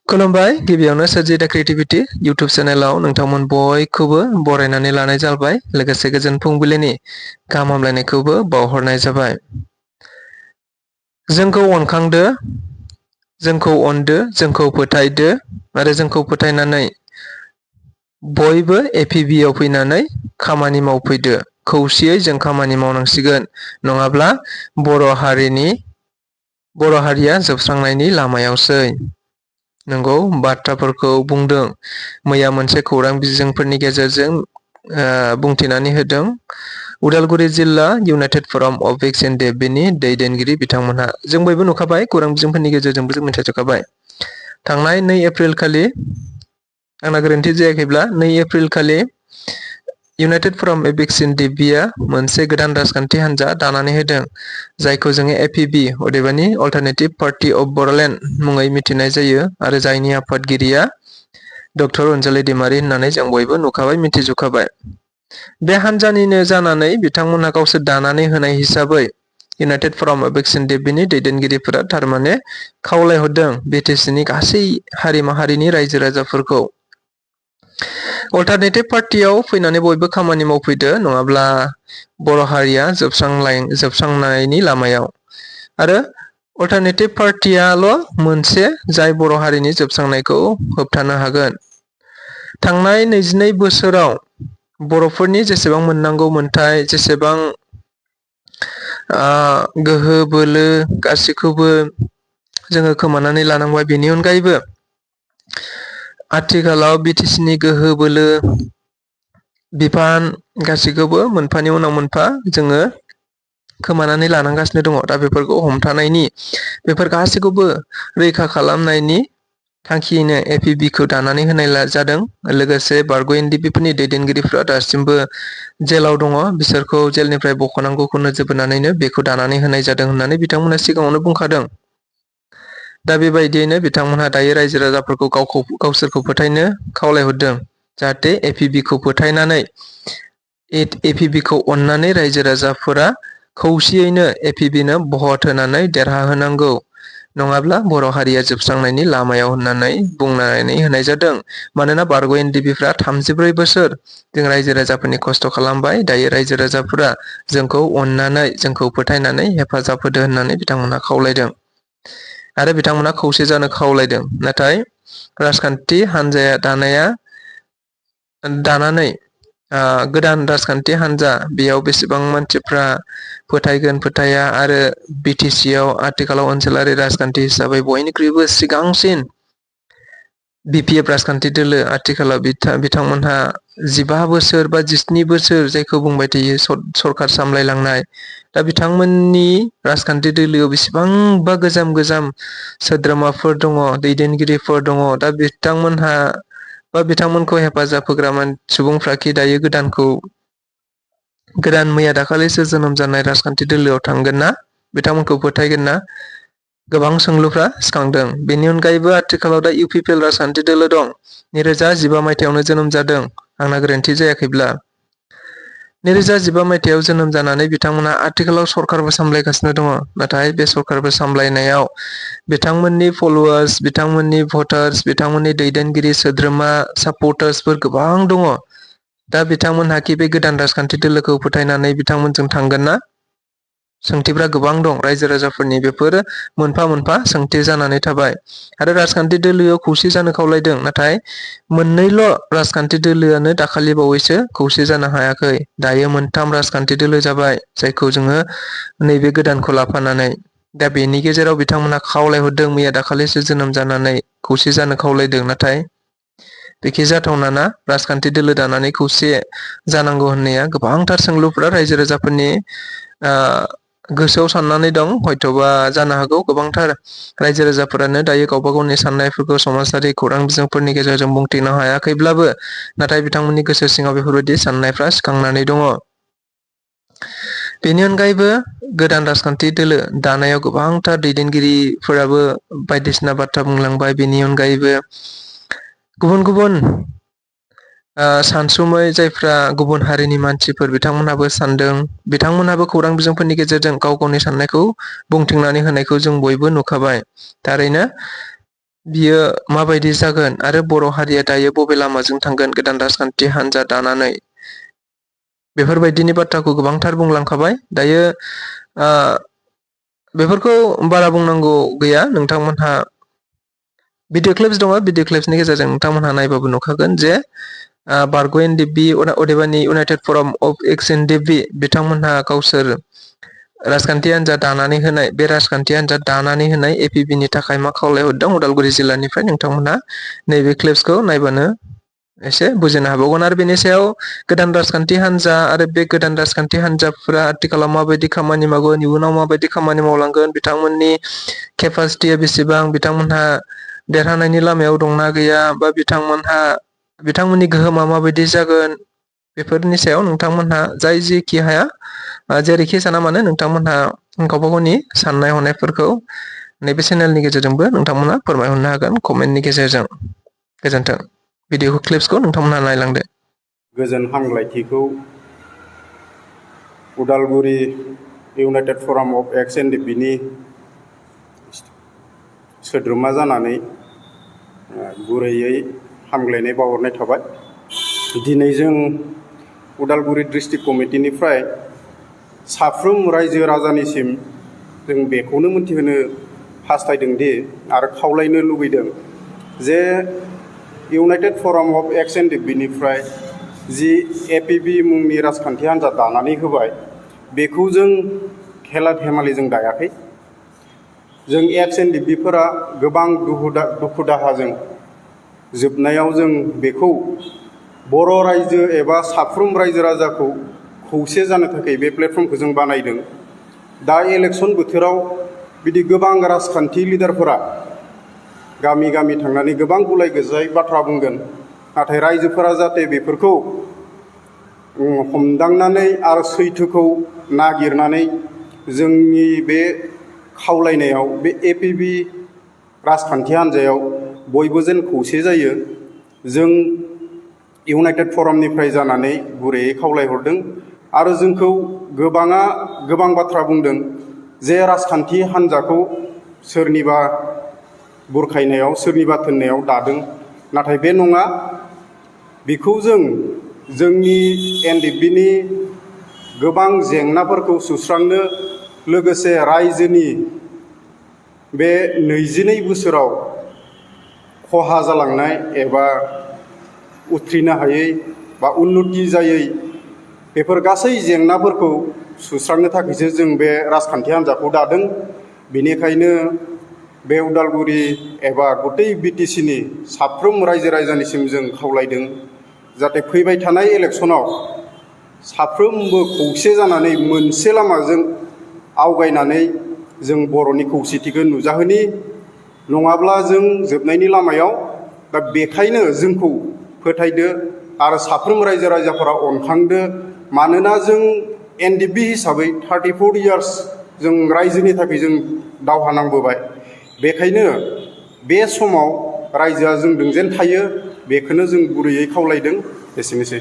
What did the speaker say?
खुलुमबाय गिबियावनो सोरजिदा creativity YouTube चेनेलाव नोंथांमोन बयखौबो बरायनानै लानाय जाबाय लोगोसे गोजोन फुंबिलिनि गाहाम हामलायनायखौबो बावहरनाय जाबाय। जोंखौ अनखांदो, जोंखौ अनदो, जोंखौ फोथायदो आरो जोंखौ फोथायनानै बयबो एपिबिआव फैनानै खामानि मावफैदो। खौसेयै जों खामानि मावनांसिगोन, नङाब्ला बर' हारिया जोबस्रांनायनि लामायावसै। नंगौ बाथ्राफोरखौ बुंदों। मैया मोनसे खौरां बिजोंफोरनि गेजेरजों बुंथिनानै होदों उदालगुरि जिल्ला इउनाइटेड फराम अफ भेक्सिन डे बेनि दैदेनगिरि बिथांमोनहा। जों बयबो नुखाबाय, खौरां बिजोंफोरनि गेजेरजोंबो जों मिथिजोबखाबाय। थांनाय 2 एप्रिल खालि, आंना गोरोन्थि जायाखैब्ला 2 एप्रिल खालि इउनाइटेड फराम अफ भेक्सिन डे बिया मोनसे गोदान राजखान्थि हान्जा दानानै होदों, जायखौ जोङो एपिबि अदेबानि अल्टारनेटिभ पार्टी अफ बर'लेण्ड मुङै मिथिनाय जायो आरो जायनि आफादगिरिया डक्टर अनजालि दैमारि होननानै जों बयबो नुखाबाय, मिथिजोबखाबाय। बे हान्जानिनो जानानै बिथांमोनहा गावसोर दानानै होनाय हिसाबै इउनाइटेड फराम अफ भेक्सिन डे बिनि दैदेनगिरिफोरा थारमाने खावलायहरदों बिटिसिनि गासै हारि माहारिनि रायजो राजाफोरखौ अल्टारनेटिभ पार्टियाव फैनानै बयबो खामानि मावफैदो, नङाब्ला बर' हारिया जोबस्रांनायनि लामायाव। आरो अल्टारनेटिभ पार्टियाल' मोनसे जाय बर' हारिनि जोबस्रांनायखौ होबथानो हागोन। थांनाय 22 बोसोराव बर'फोरनि जेसेबां मोननांगौ मोन्थाय, जेसेबां गोहो बोलो गासैखौबो जोङो खोमानानै लानांबाय। बेनि अनगायैबो आथिखालाव बिटिसिनि गोहो बोलो बिफान गासैखौबो मोनफानि उनाव मोनफा जोङो खोमानानै लानांगासिनो दङ। दा बेफोरखौ हमथानायनि, बेफोर गासैखौबो रैखा खालामनायनि थांखियैनो एपिबिखौ दानानै होनाय जादों। लोगोसे बारग' एनडिपिफोरनि दैदेनगिरिफ्रा दासिमबो जेलाव दङ, बिसोरखौ जेलनिफ्राय बख'नांगौखौ नोजोर बोनानैनो बेखौ दानानै होनाय जादों होननानै बिथांमोना सिगाङावनो बुंखादों। दा बेबायदियैनो बिथांमोनहा दायो रायजो राजाफोरखौ गावसोरखौ फोथायनो खावलायहरदों, जाहाथे एपिबिखौ फोथायनानै एपिबिखौ अननानै रायजो राजाफोरा खौसेयैनो एपिबिनो भट होनानै देरहाहोनांगौ, नङाब्ला बर' हारिया जोबस्रांनायनि लामायाव होननानै बुंनानै होनाय जादों। मानोना बारग' एनडिपिफ्रा 34 बोसोर जों रायजो राजाफोरनि खस्थ' खालामबाय। दायो रायजो राजाफोरा जोंखौ अननानै, जोंखौ फोथायनानै हेफाजाब होदो होननानै बिथांमोनहा खावलायदों आरो बिथांमोना खौसे जानो खावलायदों। नाथाय राजखान्थि हान्जाया दानानै गोदान राजखान्थि हान्जा, बेयाव बेसेबां मानसिफ्रा फोथायगोन फोथाया आरो बिटिसिआव आथिखालाव ओनसोलारि राजखान्थि हिसाबै बयनिख्रुइबो सिगांसिन बिपिएफ राजखान्थि दोलो, आथिखालाव बिथांमोनहा 15 बोसोर बा 17 बोसोर जायखौ बुंबाय थायो सरखार सामलायलांनाय। दा बिथांमोननि राजखान्थि दोलोआव बेसेबांबा गोजाम सोद्रोमाफोर दङ, दैदेनगिरिफोर दङ। दा बिथांमोनखौ हेफाजाब होग्रा सुबुंफ्राखि दायो गोदान मैया दाखालिसो जोनोम जानाय राजखान्थि दोलोआव थांगोन ना? बिथांमोनखौ फोथायगोन ना? गोबां सोंलुफ्रा सिखांदों। बेनि अनगायैबो आथिखालाव दा इउपिपिएल राजखान्थि दोलो दं। 2015 मायथाइयावनो जोनोम जादों, आंना गोरोन्थि जायाखैब्ला। 2015 मायथाइयाव जोनोम जानानै बिथांमोना आथिखालाव सरकारबो सामलायगासिनो दङ। नाथाय बे सरकारबो सामलायनायाव बिथांमोननि फल'वार्स, बिथांमोननि भटार्स, बिथांमोननि दैदेनगिरि सोद्रोमा सापर्टार्सफोर गोबां दङ। दा बिथांमोनहाखि बे गोदान राजखान्थि दोलोखौ फोथायनानै बिथांमोनजों थांगोन ना? सोंथिफ्रा गोबां दं रायजो राजाफोरनि। बेफोरो मोनफा मोनफा सोंथि जानानै थाबाय। आरो राजखान्थि दोलोआव खौसे जानो खावलायदों, नाथाय मोननैल' राजखान्थि दोलोआनो दाखालि बावैसो खौसे जानो हायाखै। दायो 3 राजखान्थि दोलो जाबाय, जायखौ जोङो नैबे गोदानखौ लाफानानै। दा बेनि गेजेराव बिथांमोनहा खावलायहरदों, मैया दाखालिसो जोनोम जानानै खौसे जानो खावलायदों। नाथाय बेखि जाथावना ना? राजखान्थि दोलो दानानै खौसे जानांगौ होननाया गोबांथार सोंलुफोरा रायजो राजाफोरनि गोसोआव साननानै दं। हयथ'बा जानो हागौ गोबांथार रायजो राजाफोरानो दायो गावबा गावनि साननायफोरखौ समाजारि खौरां बिजोंफोरनि गेजेरजों बुंथिनो हायाखैब्लाबो, नाथाय बिथांमोननि गोसो सिङाव बेफोरबायदि साननायफ्रा सिखांनानै दङ। बेनि अनगायैबो गोदान राजखान्थि दोलो दानायाव गोबांथार दैदेनगिरिफोराबो बायदिसिना बाथ्रा बुंलांबाय। बेनि अनगायैबो गुबुन सानसुमै जायफ्रा गुबुन हारिनि मानसिफोर, बिथांमोनहाबो सानदों। बिथांमोनहाबो खौरां बिजोंफोरनि गेजेरजों गाव गावनि साननायखौ बुंथिनानै होनायखौ जों बयबो नुखाबाय। थारैनो बियो माबायदि जागोन आरो बर' हारिया दायो बबे लामाजों थांगोन गोदान राजखान्थि हान्जा दानानै बेफोरबायदिनि बाथ्राखौ गोबांथार बुंलांखाबाय। दायो बेफोरखौ बारा बुंनांगौ गैया। नोंथांमोनहा भिडिअ क्लिप्स दङ, भिडिअ क्लिप्सनि गेजेरजों नोंथांमोनहा नायबाबो नुखागोन जे बारग' एनडिएफबि अदेबानि इउनाइटेड फराम अफ एक्स एनडिएफबि बिथांमोनहा गावसोर राजखान्थि आन्जाद दानानै होनाय बे राजखान्थि आन्जाद दानानै होनाय एपिबिनि थाखाय मा खावलायहरदों उदालगुरि जिल्लानिफ्राय नोंथांमोनहा नैबे क्लिप्सखौ नायबानो एसे बुजिनो हाबावगोन। आरो बेनि सायाव गोदान राजखान्थि हान्जा आरो बे गोदान राजखान्थि हान्जाफोरा आथिखालाव माबायदि खामानि मावगोन, इयुनाव माबायदि खामानि मावलांगोन, बिथांमोननि केपासिटिया बेसेबां, बिथांमोनहा देरहानायनि लामायाव दंना गैया, बा बिथांमोननि गोहोमा माबायदि जागोन, बेफोरनि सायाव नोंथांमोनहा जाय जेखि हाया जेरैखि साना मानो नोंथांमोनहा गावबा गावनि साननाय हनायफोरखौ नैबे चेनेलनि गेजेरजोंबो नोंथांमोनहा फोरमायहरनो हागोन कमेन्टनि गेजेरजों। गोजोन्थों। भिडिअ क्लिप्सखौ नोंथांमोनहा नायलांदो। गोजोन हामलायथिखौ उदालगुरि इउनाइटेड फराम अफ एक्स एनडिएफबिनि सोद्रोमा जानानै गुरैयै हामग्लायनाय बावहरनाय थाबाय। दिनै जों उदालगुरि डिस्ट्रिक्ट कमिटिनिफ्राय साफ्रोम रायजो राजानिसिम जों बेखौनो मोनथिहोनो हास्थायदों दि आरो खावलायनो लुबैदों जे इउनाइटेड फराम अफ एक्स एनडिएफबिनिफ्राय जि एपिबि मुंनि राजखान्थि हान्जा दानानै होबाय, बेखौ जों खेला धेमालिजों दायाखै। जों एक्स एनडिएफबिफोरा गोबां दुखु दाहाजों जोबनायाव जों बेखौ बर' रायजो एबा साफ्रोम रायजो राजाखौ खौसे जानो थाखाय बे प्लेटफर्मखौ जों बानायदों। दा इलेक्सन बोथोराव बिदि गोबां राजखान्थि लिडारफोरा गामि गामि थांनानै गोबां गुलाय गुजाय बाथ्रा बुंगोन, नाथाय रायजोफोरा जाहाथे बेफोरखौ हमदांनानै आरो सैथोखौ नागिरनानै जोंनि बे खावलायनायाव बे एपिबि राजखान्थि हान्जायाव बयबो जेन खौसे जायो, जों इउनाइटेड फरामनिफ्राय जानानै गुरैयै खावलायहरदों। आरो जोंखौ गोबाङा गोबां बाथ्रा बुंदों जे राजखान्थि हान्जाखौ सोरनिबा बुरखायनायाव, सोरनिबा थोननायाव दादों, नाथाय बे नङा। बेखौ जों जोंनि एनडिएफबिनि गोबां जेंनाफोरखौ सुस्रांनो लोगोसे रायजोनि बे 22 बोसोराव खहा जालांनाय एबा उथ्रिनो हायै बा उन्नति जायै बेफोर गासै जेंनाफोरखौ सुस्रांनो थाखायसो जों बे राजखान्थि हान्जाखौ दादों। बेनिखायनो बे उदालगुरि एबा गतै बिटिसिनि साफ्रोम रायजो राजानिसिम जों खावलायदों जाहाथे फैबाय थानाय इलेक्सनाव साफ्रोमबो खौसे जानानै मोनसे लामाजों आवगायनानै जों बर'नि खौसेथिखौ नुजाहोनि, नङाब्ला जों जोबनायनि लामायाव। दा बेखायनो जोंखौ फोथायदो आरो साफ्रोम रायजो राजाफोरा अनखांदो, मानोना जों एनडिएफबि हिसाबै 34 इयार्स जों रायजोनि थाखाय जों दावहा नांबोबाय। बेखायनो बे समाव रायजोआ जोंजों जेन थायो, बेखौनो जों गुरैयै खावलायदों। एसेनोसै।